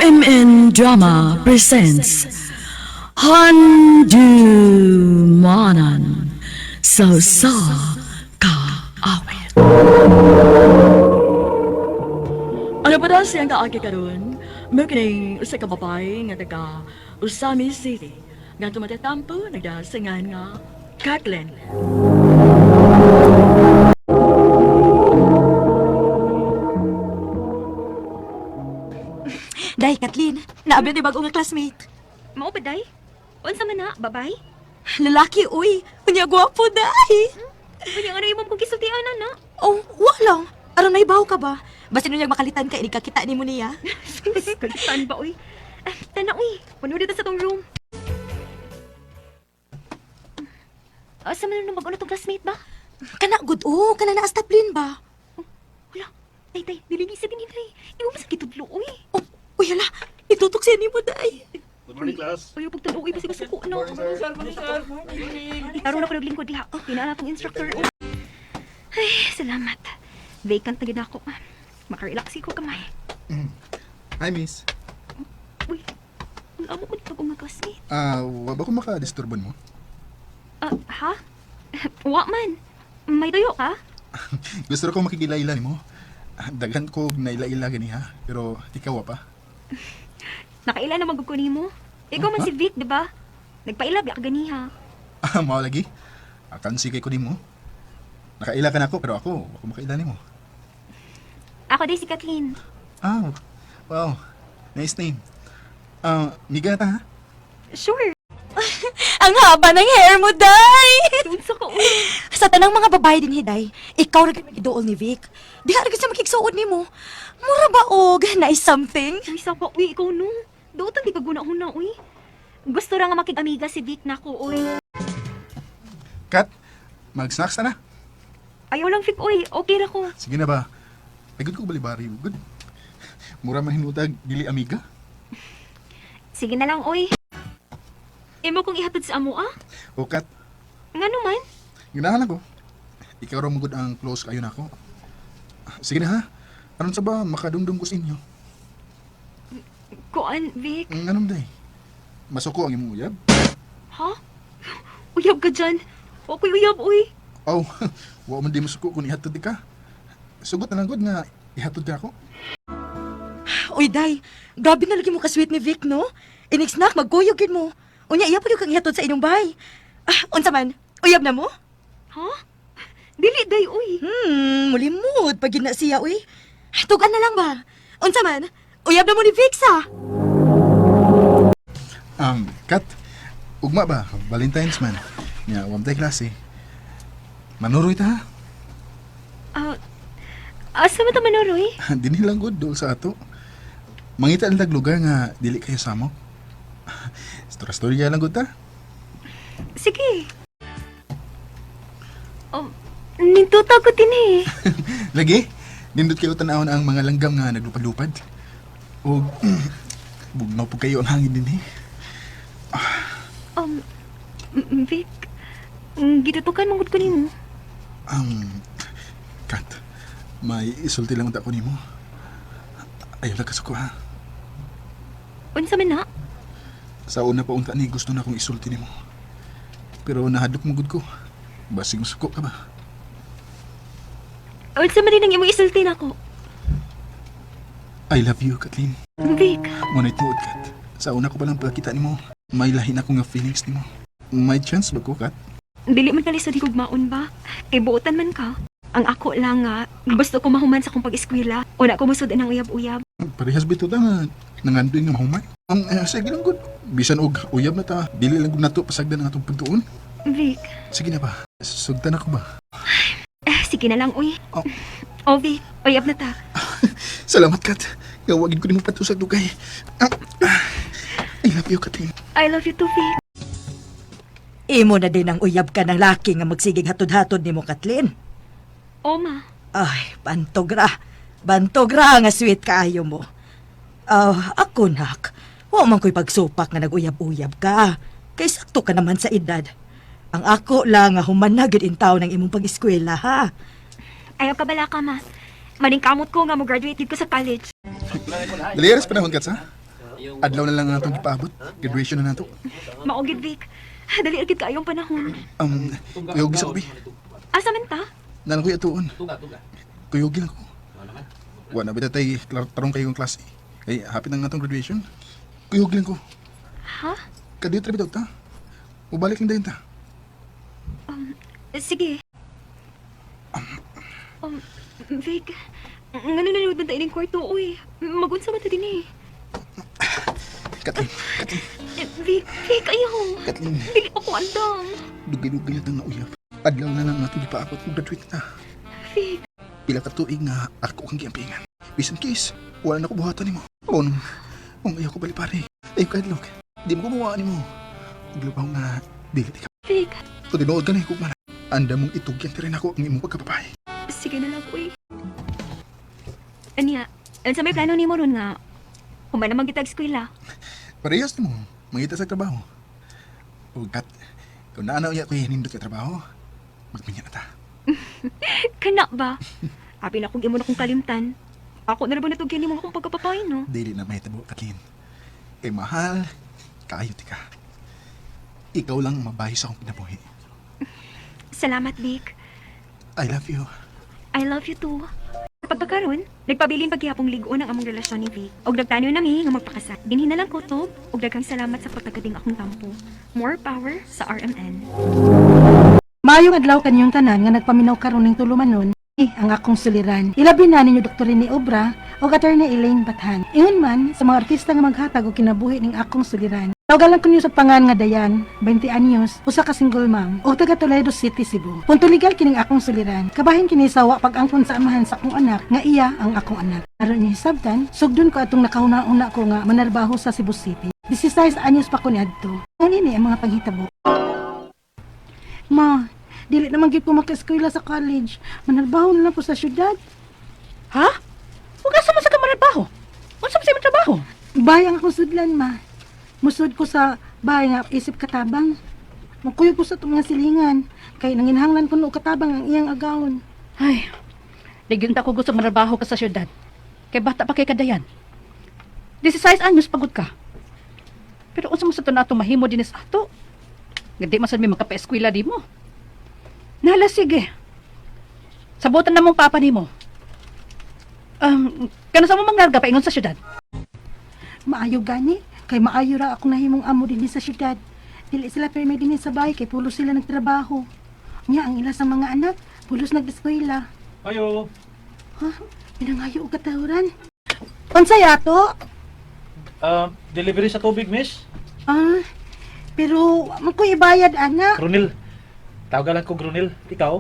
RMN Drama presents Handu Manan So Sa Kaawit. Ano pa daw siyang kaagi karon? Mo kining usa ka babae nga taga Usami City nga tumatatampo nagdasingan nga Kathleen. Day, Kathleen, naabi ni bago nga classmate. Mao ba day? Unsa man na, babay? Lalaki, uy. Unya gwapo, day. Unya ano imong kong gisultian na? Oh, wa lang. Aron may baw ka ba? Basta nung makalitan ka, ini kakita ni mo niya. Kalitan ba uy? Ah, tana uy, puno dito sa tong room. Asa man nung bago na tong classmate ba? Kana good, oh. Kana na astaplin ba? Wala. Day, day, dili sa dinhi day. Imo man sa gitudlo uy. Oh, uy, hala. Itutok siya ni mo, day. Good morning, class. Ayaw pagtan uy basi gusto ko no. Karon ako naglingkod diha. Kinala tong instructor. Uy. Ay, salamat. Vacant na gid ako. Makarelax ko kamay. Hi, miss. Uy, ang amo ko pag nga classmate. Ah, wa ba ko makadisturban mo? Ah, ha? Wa man. May tuyo ka? Gusto ko makikilaila nimo. Ah, daghan ko og naila-ila gani ha, pero ikaw wa pa. Nakaila na magugko nimo. Ikaw man si Vic, di ba? Nagpailab ya ka ganiha. Ah, mao lagi. Akan sige ko nimo. Nakaila ka nako pero ako wa ko makaila nimo. Ako day si Kathleen. Ah, wow. Nice name. Ah, miga na ta ha. Sure. Ang haba ng hair mo, day. Unsa ka uy. Sa tanang mga babae din, Hiday, ikaw ra gyud idool ni Vic. Diha ra gyud siya makigsuod nimo. Mura ba og nice something? Uy, sa ka uy, ikaw no. Duotan di ka guna-una uy. Gusto ra nga makig-amiga si Vic nako uy. Kat, mag-snacks na na. Ayaw lang Vic uy, okay ra ko. Sige na ba. Ay, good ko balibari. Good. Mura man hinutag dili amiga. Sige na lang uy. Imo kong ihatod sa amo ah. O Kat, Ngano man? ganahan lang ko. Ikaw ra mo gud ang close kayo nako. Sige na ha. Aron sa ba makadumdum ko sa inyo? Kuan, Vic. Anong day? Masuko ang imong uyab? Ha? Uyab ka dyan. Wa ko'y uyab uy. Oh, wa man di masuko kung ihatod di ka. Sugot na lang gud nga ihatod ka ako. Uy, day, grabe na lagi mo ka-sweet ni Vic, no? Inig snack, magkuyog yun mo. Unya, iya pa yung kang ihatod sa inyong bahay. Ah, unsa man, uyab na mo? Ha? Dili day uy. Mulimod pag yun na siya, uy. Tugan na lang ba? Unsa man, uyab na mo ni Vic, sa. Kat, ugma ba? Valentine's man. Nya, wa man tay klase. Manuroy ta ha. Ah, asa man ta manuroy? Dinhi lang gud dool sa ato. Mangita lang tag lugar nga dili kayo samok. Storya lang gud ta. Sige. Oh, nintuta ko din eh. Lagi, nindot kayo tan-awon ang mga langgam nga naglupad-lupad. Og bugnaw po kayo ang hangin dinhi. Um, Vic, gitutukan mong ko nimo. Um, Kat, may isulti lang unta ko nimo. Ayaw lang kasuko ha. Unsa man na? Sa una pa unta ni gusto na akong isulti nimo. Pero nahadlok mo gud ko. Basig masuko ka ba? Unsa man din ang imong isulti nako? I love you, Kathleen. Vic, Ngunit tuod, Kat. Sa una ko palang pagkita nimo, may lahi na ko nga feelings nimo. May chance ba ko, Kat? dili man kalisod higugmaon ba? Kay buotan man ka. Ang ako lang nga, gusto ko mahuman sa akong pag-eskwela. Una ko musod ang uyab-uyab. Parehas bito ta nga nangandoy nga mahumay. Ang sige lang gud. Bisan og uyab na ta, dili lang gud nato pasagdan ang atong pagtuon. Vic, Sige na ba? Sugtan ako ba? eh, sige na lang, uy. Oh. Oh, Vic, uyab na ta. Salamat, Kat. Gawagin ko nimo patusag dugay. Ah, ah. I love you, Kathleen. I love you too, Vic. Imo na din ang uyab ka ng laki nga magsigig hatod-hatod nimo Kathleen. Oh, ma. Ay, bantogra. Bantogra nga sweet kaayo mo. Ah, ako nak. Wa man ko'y pagsupak nga nag-uyab-uyab ka. Kay sakto ka naman sa edad. Ang ako lang nga human na gyud intaw ng imong pag-eskwela ha. Ayaw ka bala ka, ma. Maningkamot ko nga mo-graduate gid ko sa college. Dali aras panahon, Kat, sa? Adlaw na lang ang atong gipaabot. Graduation na nato. Mao gid, Vic. Dali ra gid kaayong panahon. Kuyog sa ubi. Asa man ta? Nalang ko'y atuon. Kuyog lang ko. Wa na ba tatay tarong kayo ng klase? Kay hapit na nga atong graduation. Kuyog lang ko. Ha? Kadiyot ra bitaw ta. Mubalik lang dayon ta. Sige. Vic, ngano nanood man ta ining kwarto, uy. Magunsa man ta din eh. Katlin, Katlin, Eh, Vic, Vic, ayaw. Katlin. Dili pa ko andam. Dugay-dugay na tang nauyab. Adlaw na lang ang atong gipaabot kung graduate na. Vic, Pila ka tuig nga ako kang giampingan. Bisan case, wala na ko buhatan nimo. Unong, ung ayaw ko bali pare. Ayaw ka adlok. Di mo kumuha nimo. Uglubaw nga dili ka. Vic. Kung tinuod ka na higugma na. Anda mong itugyan ti rin ako ang imong pagkababae. Sige na lang, uy. Anya, sa may plano nimo ron nga, human naman kita eskwela. Parehas nimo, mangita sa trabaho. Ug kat, kung naanaw niya ko hinindot ka trabaho, magminya na ta. Kana ba? Abi na kung imo na kong kalimtan. Ako na ra ba natugyan nimo akong pagkapapay, no? Dili na mahitabo, Katlin. Kay mahal, kaayo ti ka. Ikaw lang ang mabahi sa akong kinabuhi. Salamat, Vic. I love you. I love you too. Pagkakaron, nagpabilin paghihapong lig-on ang among relasyon ni Vic. Og nagtanaw nami nga magpakasal. Dinhi na lang kutob og daghang salamat sa pagtagading akong tampo. More power sa RMN. Maayong adlaw kanyong tanan nga nagpaminaw karon ning tulumanon ang akong suliran. Ilabi na ninyo Dr. Rene Obra o Attorney Elaine Bathan. Ingon man sa mga artista nga maghatag og kinabuhi ning akong suliran. Tawgalan ko niyo sa pangan nga Dayan, 20 anyos, usa ka single mom, ug taga Toledo City, Cebu. Punto legal kining akong suliran. Kabahin kini sa wa pag-angkon sa amahan sa akong anak nga iya ang akong anak. Aron niyo hisabtan, sugdon ko atong nakahuna-una ko nga manarbaho sa Cebu City. 16 anyos pa ko niadto. Ngunini ang mga panghitabo. Ma, dili naman gyud ko maka-eskwela sa college. Manarbaho na lang ko sa syudad. Ha? Huwag asa man sa kamarbaho. Unsa man sa imong trabaho? Bahay ang akong sudlan, ma. Musud ko sa bahay nga isip katabang. Magkuyog ko sa itong mga silingan. Kay nanginhanglan ko no katabang ang iyang agawon. Ay, di gyud ta ko gusto manarbaho ka sa syudad. Kay bata pa kay kadayan. 16 anyos pagod ka. Pero unsa man sa to nato mahimo dinhi sa ato? Nga di man sad mi makapaeskwela di mo. Nala sige. Sabutan na mong papa nimo. Kano sa mo manglarga paingon sa syudad? Maayo gani, kay maayo ra akong nahimong amo dinhi sa syudad. Dili sila permi dinhi sa bahay kay pulos sila nagtrabaho. Nya ang ila sa mga anak, pulos nag-eskwela. Ayo. Ha? Pinangayo og katawran. Unsay ato? Delivery sa tubig, miss. Ah, pero man ko ibayad ana. Grunil. Tawagan ko Grunil. Ikaw?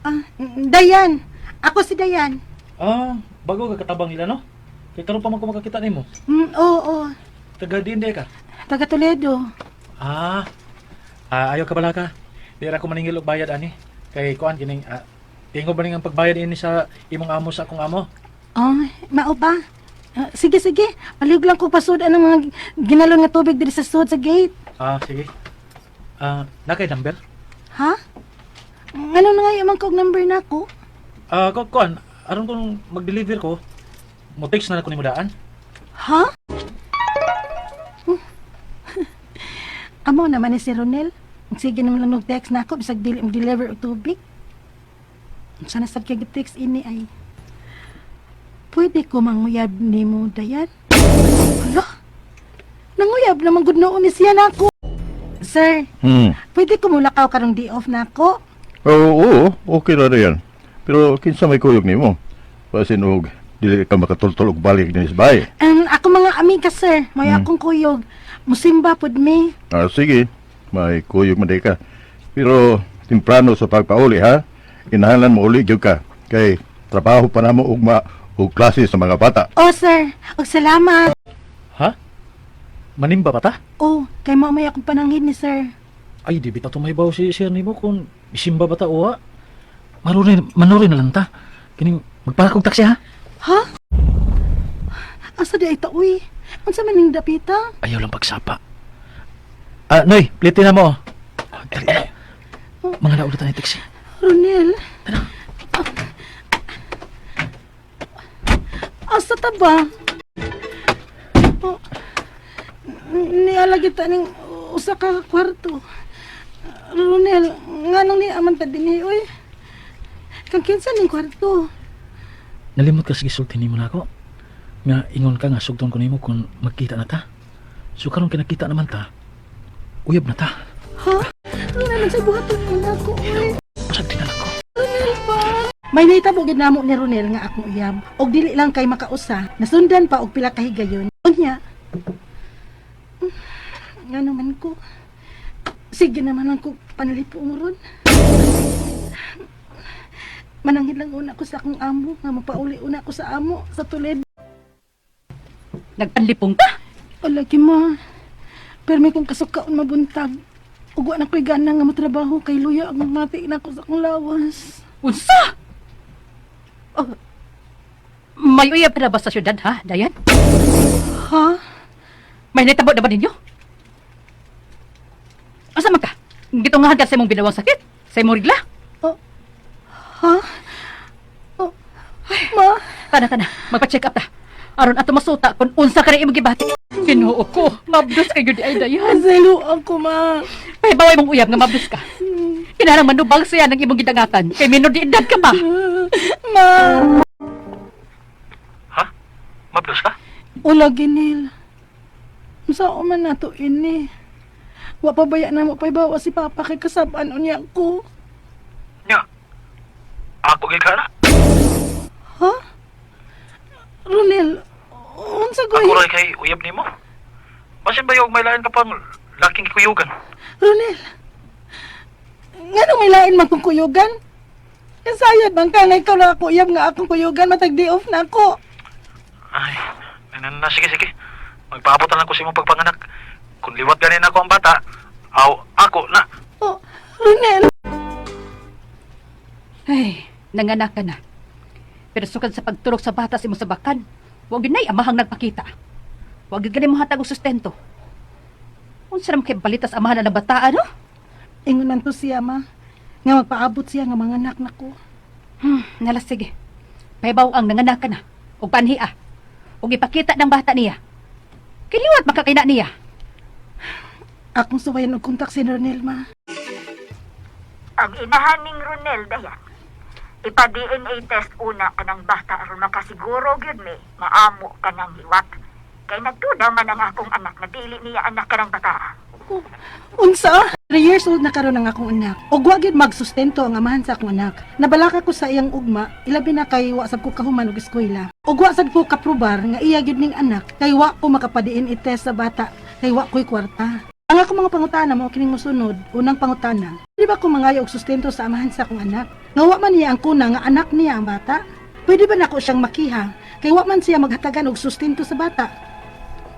Ah, Dayan. Ako si Dayan. Ah, bago ka katabang nila, no? Kay karon pa man ko makakita nimo. Oo, oo. Taga diin ka. Taga Toledo. Ah. Ah, ayaw ka bala ka. Di ra ko maningil og bayad ani. Kay kuan kining tingo ba ning ang pagbayad ini sa imong amo sa akong amo? Oh, mao ba? Ah, sige, sige. Palihog lang ko pasud ang mga ginalon nga tubig diri sa sud sa gate. Ah, sige. Ah, na kay number? Ha? Ano na nga yung kog number na ako? Ah, kuan, aron kung mag-deliver ko, mo text na lang ko nimo daan. Ha? Amo naman ni si Ronel. Sige naman lang text na ako bisag dili mo deliver og tubig. Sana sad kay text ini ay. Pwede ko manguyab nimo Dayan. Hala? Nanguyab naman gud noon ni siya nako. Sir, pwede ko mulakaw karong day off nako. Oo, oo, okay ra yan. Pero kinsa may kuyog nimo? Pasin og dili ka makatultol og balik dinhi sa bahay. Ako mga amiga sir, may akong kuyog. Musimba pud mi. Ah, sige, may kuyog man di ka. Pero temprano sa pagpauli ha. Kinahanglan mo uli gyud ka kay trabaho pa namo ugma og klase sa mga bata. Oh sir, og salamat. Ha? Manimba pa ta? Oh, kay mao may akong panangin ni sir. Ay, di bitaw tumahibaw si sir nimo kung isimba ba ta uwa. Manuri, manuri na lang ta. Kining magpara kog taxi ha. Ha? Asa di ay ta uy? Unsa man ning dapita? Ayaw lang pagsapa. Ah, Noy, plitin na mo. Oh. Ah, dali na. Mga naulitan ni taxi. Ronel. Asa ta ba? Oh. Niala kita ning usa ka kwarto. Ronel, nganong ni aman ta dinhi oy? Kang kinsa ning kwarto? Nalimot ka sa gisulti nimo nako. Nga ingon ka nga sugton ko nimo kung magkita na ta. So karon kinakita naman ta. Uyab na ta. Ha? Ronel, sa buhaton mo nako oy. Pasag tinalak ko. Ronel ba? May nahitabo gid namo ni Ronel nga akong uyab. Og dili lang kay makausa, nasundan pa og pila ka higayon. Unya. Ngano man ko. Sige naman lang ko panlipong ron. Manangin lang una ko sa akong amo nga mapauli una ko sa amo sa Toledo. Nagpanlipong ka? Alagi ma. Permi kong kasukaon mabuntag. Ug wa na ko'y gana nga matrabaho kay luya ang mati na ko sa akong lawas. Unsa? Oh, may uyab ka na ba sa syudad, ha, Dayan? Ha? May nitabo na ba ninyo? Asa man ka? Gitungahan ka sa imong binawang sakit? Sa imong rigla? Oh, ha? Oh, ma? Tana, tana. Magpa-check up ta. Aron ato masuta kung unsa ka na imong gibati. Ginoo ko, mabdos kayo di ay, Dayan. Selo ako, ma. Pahibaway mong uyab nga mabdos ka. Kinahanglan manubag siya ng imong gidangatan. Kay minor di edad ka pa. Ma! Ha? Mabdos ka? Ula, ginil. Unsa man nato ini? Wa pa baya na mo pahibawa si Papa kay kasabaan unya ko. Nya. Ako gid ka na. Ha? Ronel, unsa ko? Ako ra kay uyab nimo. Basin ba yung may lain ka pang laking kuyugan? Ronel, ngano may lain man kong kuyugan? Kasayad bang ka nga ikaw na ako uyab nga akong kuyugan, matag day off na ako. Ay, na, na, na, sige, sige. Magpaabot na lang ko sa imong pagpanganak. Kung liwat ganin ako ang bata, aw, ako na. Oh, Ronel! Ay, nanganak ka na. Pero sukad sa pagturok sa bata sa imong sabakan, wag yun na'y amahang nagpakita. Wag yun ganin mo hatag og sustento. Unsa naman kay balitas amahan na ng bataan, no? Ingon man to siya, ma. Nga magpaabot siya nga mga anak nako. Nala, sige. Pahibaw ang nanganak ka na. Og panhia. Og ipakita ng bata niya. Kiliwat makakina niya. Akong suwayan og kontak si Ronel, ma. Ang inahan ning Ronel dayan. Ipa-DNA test una kanang bata aron makasiguro gyud mi maamo kanang liwat. Kay nagduda man ang akong anak na dili niya anak kanang bata. Unsa? 3 years old na karon ang akong anak. Og wa gyud magsustento ang amahan sa akong anak. Nabalaka ko sa iyang ugma, ilabi na kay wa sab ko kahuman og eskwela. Og wa sad ko kaprobar nga iya gyud ning anak kay wa ko makapadiin i-test sa bata kay wa ko'y kwarta. Ang akong mga pangutana mao kining mosunod. Unang pangutana, di ba ko mangayo og sustento sa amahan sa akong anak? Nga wa man niya ang kuna nga anak niya ang bata? Pwede ba nako siyang makiha kay wa man siya maghatagan og sustento sa bata?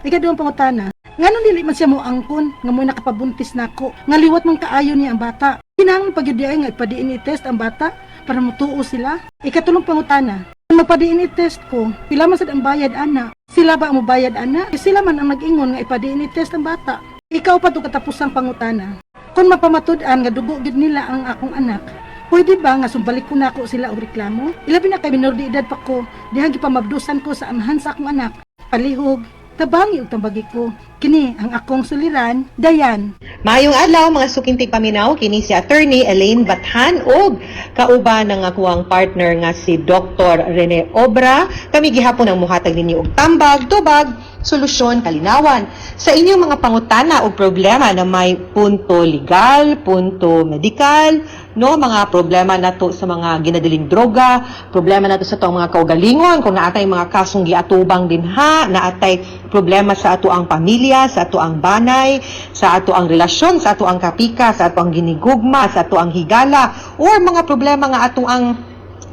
Ikaduhang pangutana, ngano dili man siya mo angkon nga mo nakapabuntis nako nga liwat man kaayo niya ang bata. Kinahanglan pa gyud diay nga ipa-DNA test ang bata para mutuo sila. Ikatulong pangutana, kung magpa-DNA test ko, pila man sad ang bayad ana? Sila ba ang mobayad ana? Sila man ang nag-ingon nga ipa-DNA test ang bata. Ikaw pa to katapusang pangutana. Kung mapamatud-an nga dugo gyud nila ang akong anak, pwede ba nga sumbalik ko nako sila og reklamo? Ilabi na kay minor de edad pa ko, dihang gipamabdusan ko sa amahan sa akong anak. Palihog, tabangi og tambagi ko. Kini ang akong suliran, Dayan. Maayong adlaw mga suking tigpaminaw, kini si Attorney Elaine Bathan og kauban ng akuang partner nga si Dr. Rene Obra. Kami gihapon ang muhatag ninyo og tambag, tubag, solusyon, kalinawan sa inyong mga pangutana o problema na may punto legal, punto medikal, no, mga problema nato sa mga ginadiling droga, problema nato sa atong mga kaugalingon, kung naatay mga kasong giatubang dinha, naatay problema sa ato ang pamilya, sa ato ang banay, sa ato ang relasyon, sa ato ang kapika, sa ato ang ginigugma, sa ato ang higala, or mga problema nga ato ang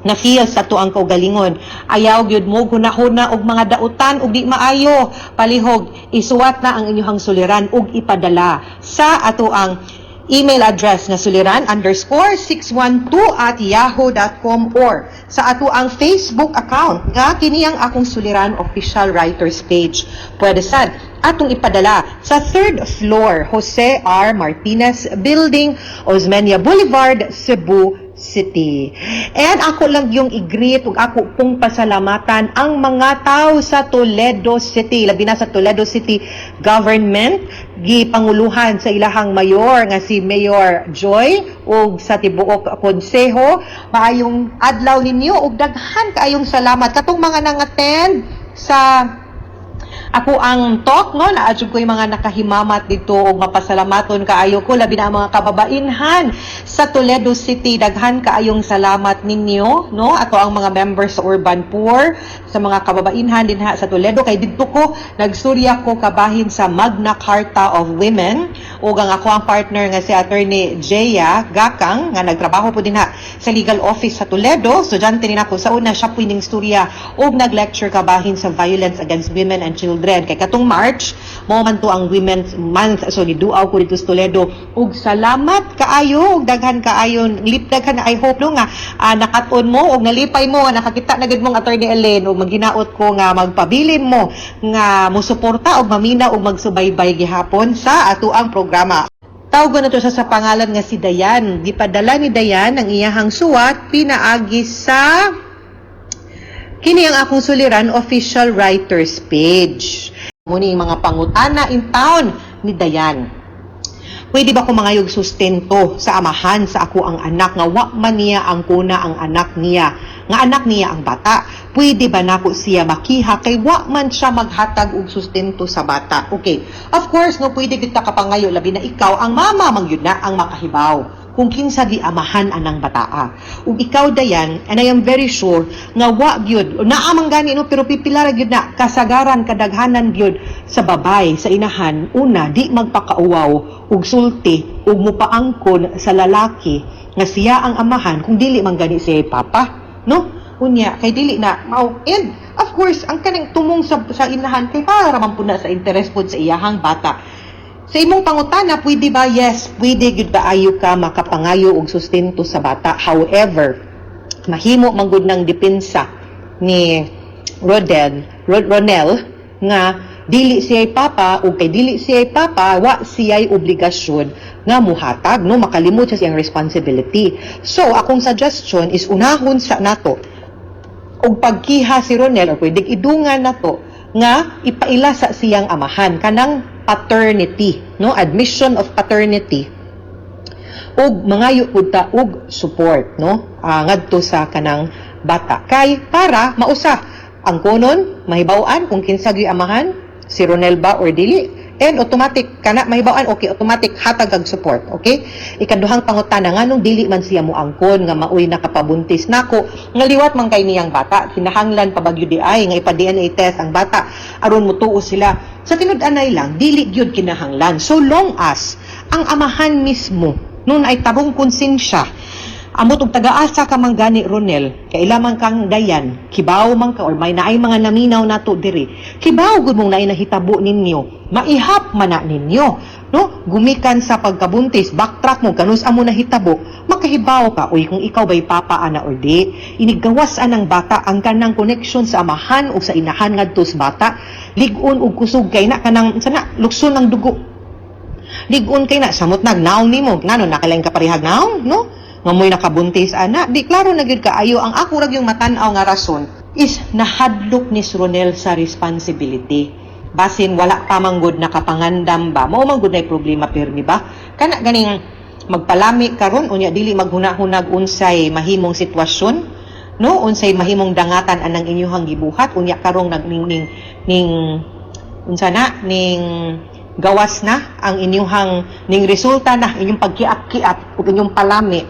na-feel sa ato ang kaugalingon. Ayaw gyud mo hunahuna og mga dautan og di maayo. Palihog, isuwat na ang inyong suliran ug ipadala sa ato ang email address nga suliran_612@yahoo.com or sa ato ang Facebook account nga kini ang akong Suliran Official Writers page. Pwede sad atong ipadala sa third floor, Jose R. Martinez Building, Osmeña Boulevard, Cebu. City. And ako lang yung i-greet ug ako pong pasalamatan ang mga tao sa Toledo City, labi na sa Toledo City Government, gipanguluhan sa ilahang mayor nga si Mayor Joy ug sa tibuok konseho. Maayong adlaw ninyo ug daghan kaayong salamat katong mga nang-attend sa ako ang talk, no? Naa jud ko'y mga nakahimamat dito ug mapasalamaton kaayo ko, labi na ang mga kababainhan sa Toledo City. Daghan kaayong salamat ninyo, no? Ato ang mga members sa Urban Poor, sa mga kababainhan dinha sa Toledo, kay didto ko nagsurya ko kabahin sa Magna Carta of Women, ug ang ako ang partner nga si Attorney Jeya Gakang nga nagtrabaho po dinha sa legal office sa Toledo. Estudyante ni nako sa una, siya po ning storya ug nag-lecture kabahin sa violence against women and children, kay katong March mo man to ang Women's Month. So niduaw ko dito sa Toledo ug salamat kaayo ug daghan kaayo lip daghan. I hope, no, nga nakat-on mo ug nalipay mo nga nakakita na gid mong Attorney Elaine, ug maghinaot ko nga magpabilin mo nga mosuporta ug mamina ug magsubaybay gihapon sa atoang programa. Tawgon na to siya sa pangalan nga si Dayan. Gipadala ni Dayan ang iyahang suwat pinaagi sa kini ang akong suliran official writers page. Muni yung mga pangutana in town ni Dayan. Pwede ba ko mangayog sustento sa amahan sa ako ang anak nga wa man niya ang kuna ang anak niya, nga anak niya ang bata? Pwede ba nako siya makiha kay wa man siya maghatag og sustento sa bata? Okay. Of course, no, pwede kita kapangayo, labi na ikaw ang mama man gyud na ang makahibaw kung kinsa gi amahan anang bataa. Ug ikaw, Dayan, and I am very sure nga wa gyud naa man gani, no, pero pipila ra gyud na. Kasagaran, kadaghanan gyud sa babay sa inahan, una, di magpakauwaw ug sulti ug mupaangkon sa lalaki nga siya ang amahan kung dili man gani siya papa, no? Unya kay dili na mao. And of course, ang kanang tumong sa inahan kay para man pud na sa interest pud sa iyahang bata. Sa imong pangutana, pwede ba? Yes, pwede gyud kaayo ka makapangayo og sustento sa bata. However, mahimo man gud ng depensa ni Rodel Ronel nga dili siya papa, ug kay dili siya papa, wa siya obligasyon nga muhatag, no? Makalimot siya siyang responsibility. So akong suggestion is unahon sa nato og pagkiha si Ronel or pwedeng idungan nato nga ipaila sa siyang amahan, kanang paternity, no, admission of paternity, ug mangayo pud ta og support, no, ngadto sa kanang bata, kay para mausa ang kunon, mahibaw-an kung kinsa gyud amahan, si Ronel ba or dili, and automatic kana mahibaw-an, okay, automatic hatag kag support. Okay, ikaduhang pangutana, nganong dili man siya moangkon nga maoy nakapabuntis nako nga liwat man kay niyang bata? Kinahanglan pa ba gyud diay nga ipa DNA test ang bata aron motuo sila? Sa tinud-anay lang, dili gyud kinahanglan, so long as ang amahan mismo nun ay tarong konsensya. Amot og tagaasa ka man gani, Ronel, kaila man kang Dayan, kibaw man ka or may naay mga naminaw nato diri. Kibaw gud mong naay nahitabo ninyo, maihap man na ninyo, no? Gumikan sa pagkabuntis, backtrack mo kanus amo nahitabo, makahibaw ka uy kung ikaw bay papa ana or di. Iniggawas anang bata ang kanang connection sa amahan o sa inahan ngadto sa bata, lig-on og kusog kay na kanang sana lukson ang dugo, lig-on kay na samot nagnaong nimo, ngano nakalain ka parehag naong, no, nga mo'y nakabuntis ana di klaro na gyud kaayo. Ang ako ra gyung matan-aw nga rason is nahadlok ni Ronel sa responsibility, basin wala pa man gud nakapangandam ba. Mao man gud nay problema pirmi ba, kana ganing magpalami karon, unya dili maghuna-hunag unsay mahimong sitwasyon, no, unsay mahimong dangatan anang inyuhang gibuhat. Unya karong nagning ning ning unsa na ning gawas na ang inyuhang ning resulta na inyong pagkiat-kiat ug inyong palami,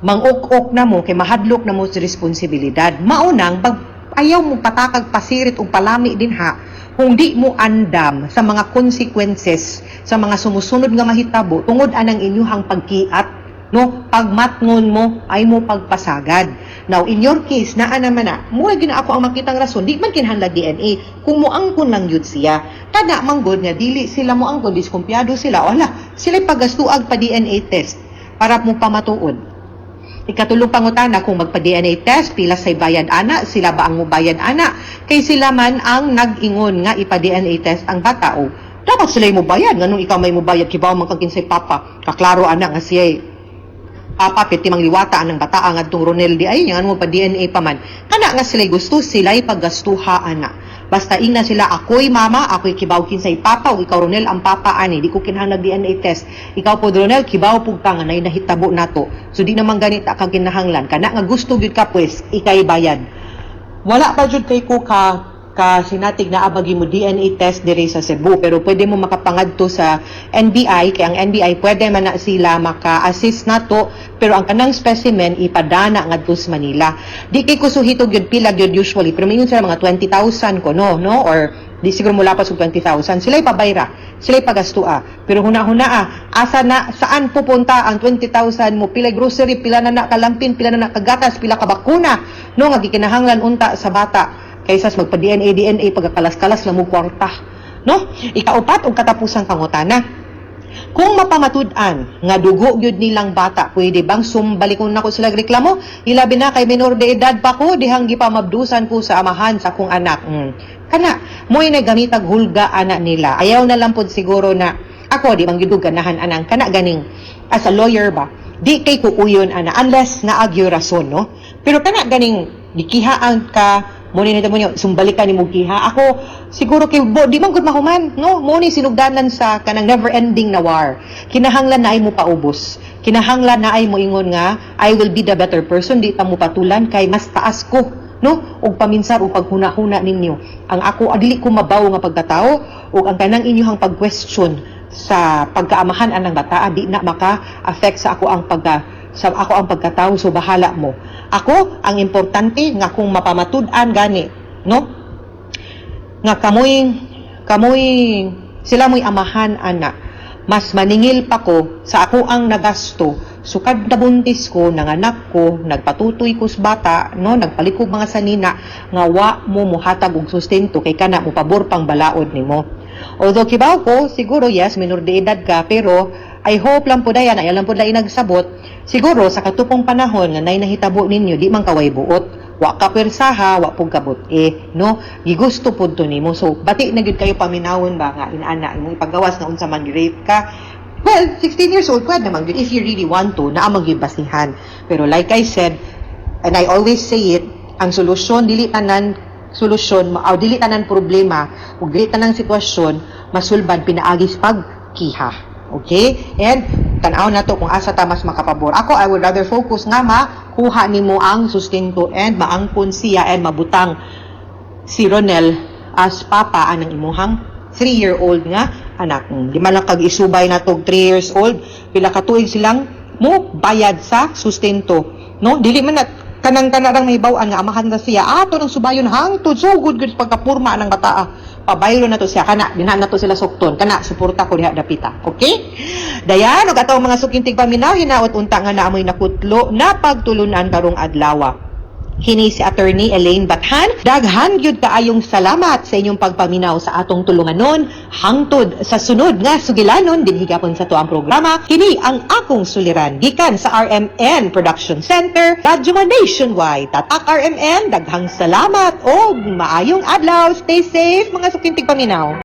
manguk-ok na mo kay mahadlok na mo sa responsibilidad. Maunang pag ayaw mo patakag pasirit og palami din ha kung di mo andam sa mga consequences sa mga sumusunod nga mahitabo tungod anang inyuhang pagkiat, no, pagmatngon mo ay mo pagpasagad. Now, in your case, naa naman na mura gyud na ako ang makitang rason, di man kinahanglan DNA kung moangkon lang yun siya. Kada manggod nga dili sila moangkon, diskumpiyado sila, wala sila pagastuag pa DNA test para mo pamatuod. Ikatulong pangutana, kung magpa-DNA test, pila say bayad ana? Sila ba ang mubayad ana? Kay sila man ang nag-ingon nga ipa-DNA test ang bata o dapat sila mo bayad. Nganong ikaw may mubayad, kibaw man kang kinsay papa? Kaklaro ana nga siya. Papa piti mangliwata anang bataa ngadtong Ronel di ay nga mo pa DNA pa man. Kana nga sila gusto sila'y paggastuha ana. Basta ingna sila, "Ako'y mama, ako'y kibaw kinsay papa, ug ikaw, Ronel, ang papa ani, di ko kinahanglan DNA test. Ikaw po, Ronel, kibaw pug ka nga nay nahitabo nato. So di naman ganita ka kinahanglan." Kana nga gusto gyud ka, pues ikay bayad. Wala pa jud kay ko ka sinatig na abagi mo DNA test dire sa Cebu, pero pwede mo makapangadto sa NBI kay ang NBI pwede man na sila maka-assist nato, pero ang kanang specimen ipadana ngadto sa Manila. Di kay kusuhito gyud pila gyud usually, pero mingon sila mga 20,000 ko, no, or di siguro mo lapas og 20,000. Sila ipabayra, sila ipagastua, pero huna-huna ah, asa na, saan pupunta ang 20,000 mo? Pila grocery, pila na na kalampin, pila na na kagatas, pila ka bakuna, no, nga gikinahanglan unta sa bata kaysa sa magpa DNA DNA pagkakalas-kalas lang mo kwarta, no? Ikaupat og katapusang pangutana: kung mapamatud-an nga dugo gyud nilang bata, pwede bang sumbalikon nako sila reklamo, ilabi na kay minor de edad pa ko dihang gipamabdusan ko sa amahan sa akong anak? Kana mo'y nagamitag hulga ana nila. Ayaw na lang pod siguro na ako di man gyud ganahan anang kana ganing, as a lawyer ba, di kay kuuyon ana unless naagyo rason, no? Pero kana ganing gikihaan ka mo ni mo niyo sumbalikan ni mo kiha ako siguro kay bo, di man gud mahuman, no? Mo ni sinugdanan sa kanang never ending na war. Kinahanglan na ay mo paubos, kinahanglan na ay mo ingon nga, "I will be the better person, di ta mo patulan kay mas taas ko," no? Ug paminsar og paghuna-huna ninyo ang ako, dili ko mabaw nga pagkatao, ug ang kanang inyong pag-question sa pagkaamahan anang bataa di na maka-affect sa ako ang pagkatao. So bahala mo. Ako, ang importante nga kung mapamatud-an gani, no, nga kamoy kamoy sila mo'y amahan ana, mas maningil pa ko sa ako ang nagasto sukad nabuntis ko, nanganak ko, nagpatutoy ko sa bata, no, nagpalikog mga sanina, nga wa mo muhatag og sustento kay kana mo pabor pang balaod nimo. Although kibaw ko siguro, yes, minor de edad ka, pero I hope lang po dayan, ay lang po lain nagsabot siguro sa katupong panahon nga nay nahitabo ninyo, di man kaway buot, wa ka persaha, wa pug kabut eh, no? Gigusto pud to nimo. So bati na gyud kayo paminawon ba nga inana imong ipagawas nga unsa man, rape ka. Well, 16 years old, pwede naman gyud if you really want to, naa man gyud basihan. Pero like I said, and I always say it, ang solusyon, dili tanan solusyon o dili tanan problema ug dili tanan sitwasyon masulbad pinaagi sa pagkiha. Okay? And tan-aw na to kung asa ta mas makapabor. Ako, I would rather focus nga makuha nimo ang sustento and maangkon siya and mabutang si Ronel as papa anang imuhang 3-year-old nga anak. Di man lang kag isubay na tog 3 years old, pila ka tuig silang mo bayad sa sustento. No? Dili man na kanang kanarang may bawan nga amahan na siya ato ng subayon hangtod sugod gud pagkapurma ng bataa, pabaylo na to siya. Kana dinha na to sila sukton. Kana suporta ko diha dapita. Okay, dayan og atong mga suking tigpaminaw, hinaot unta nga naamoy nakutlo na pagtulunan karong adlaw. Kini si Attorney Elaine Bathan. Daghan gyud kaayong salamat sa inyong pagpaminaw sa atong tulunganon hangtod sa sunod nga sugilanon dinhi gapon sa tuang programa. Kini ang Akong Suliran gikan sa RMN Production Center, Radyo Nationwide. Tatak RMN, daghang salamat og maayong adlaw. Stay safe, mga suking tigpaminaw.